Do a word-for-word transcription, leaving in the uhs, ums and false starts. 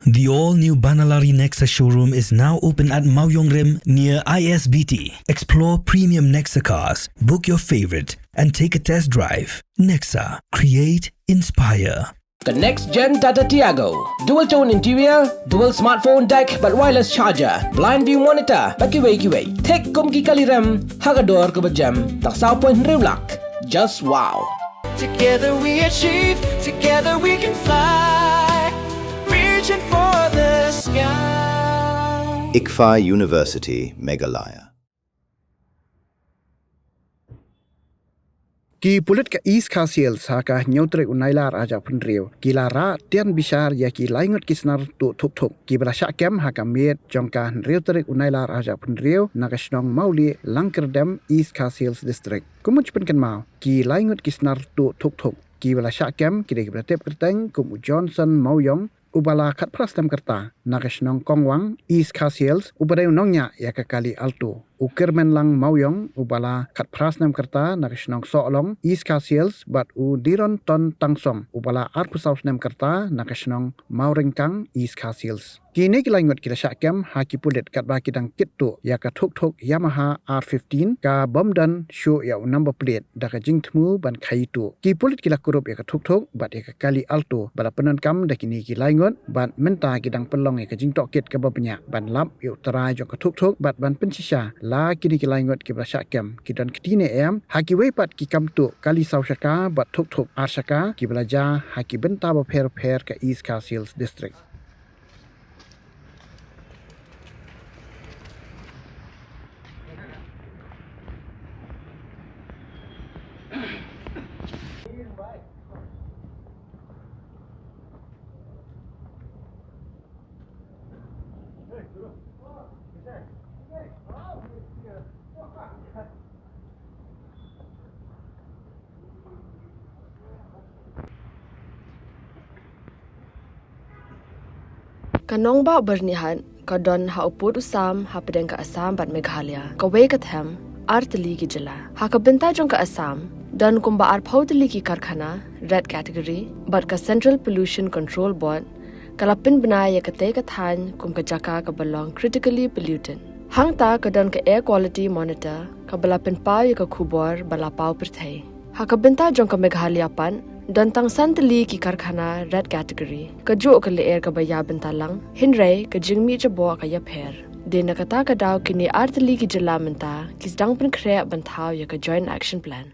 The all-new Banalari Nexa showroom is now open at Mawiong Rim near I S B T. Explore premium Nexa cars, book your favorite, and take a test drive. Nexa, create, inspire. Ka next gen Tata Tiago. Dual tone interior, dual smartphone deck, bad wireless charger, blind view monitor, bad kiwei kiwei. Thik kum ki kali rem, ha ka dor kaba jem, tang saw point hynriew lak. Just wow. Together we achieve, together we can fly. Reaching for the sky. ICFAI University, Meghalaya. Ki pulit ka East Khasi Hills ha ka hynñiew tarik u Nailar arhajar arphew hynriew ki la rah tian bishar ïa ki lai ngut ki snar tuh thuk thuk kiba la shah kem ha ka miet jong ka hynriew tarik u Nailar arhajar arphew hynriew na ka shnong Mawlieh, Langkyrdem, East Khasi Hills District. Kum ban pynkynmaw, ki lai ngut ki snar tuh thuk thuk kiba la shah kem ki dei kiba la tip kyrteng kum u Johnson Mawïong, uba la khatphra snem ka rta na ka shnong Kongwang, East Khasi Hills, uba dei u nongñiah ïa ka kali Alto, u Kyrmenlang Mawïong, uba la khatphra snem ka rta na ka shnong Sohlong, East Khasi Hills, bad u Dironton Tangsong, uba la arphew saw snem ka rta na ka shnong Mawryngkang, East Khasi Hills. Kine ki lai ngut ki la shah kem ha ki pulit katba ki dang kit tuh ïa ka thuk thuk Yamaha R fifteen, ka bym don shuh ïa u number plate, da ka jingthmu ban khaïi tuh. Ki pulit ki la kurup ïa ka thuk thuk bad ïa ka kali Alto ba la pyndonkam da kine ki lai ngut, bad mynta ki dang pynlong ïa ka jingtohkit kaba bniah ban lap ïa u trai jong ka thuk thuk bad ban pynshisha la kine ki lai ngut kiba la shah kem ki don kti ne em ha kiwei pat ki kam tuh kali saw shaka bad thuk thuk ar shaka kiba la jia ha ki bynta bapher bapher ka East Khasi Hills District. Ka nongbah Byrnihat ka don ha u pud u sam hapdeng ka Assam bad Meghalaya, kawei ka them, ar tylli ki jylla. Ha ka bynta jong ka Assam, don kumba arphew tylli ki karkhana red category, bad ka Central Pollution Control Board ka la pynbna ïa katei ka thaiñ kum ka jaka kaba long critically polluted. Hangta ka don ka Air Quality Monitor kaba la pynpaw ïa ka khubor ba la paw pyrthei. Ha ka bynta jong ka Meghalaya pat, don tang san tylli ki karkhana red category. Kajuh ka lyer kaba ïa bynta lang, hynrei ka jingmih jaboh ka ïapher. Dei na kata ka daw kine ar tylli ki jylla mynta ki sdang pynkhreh ban thaw ïa ka Joint Action Plan.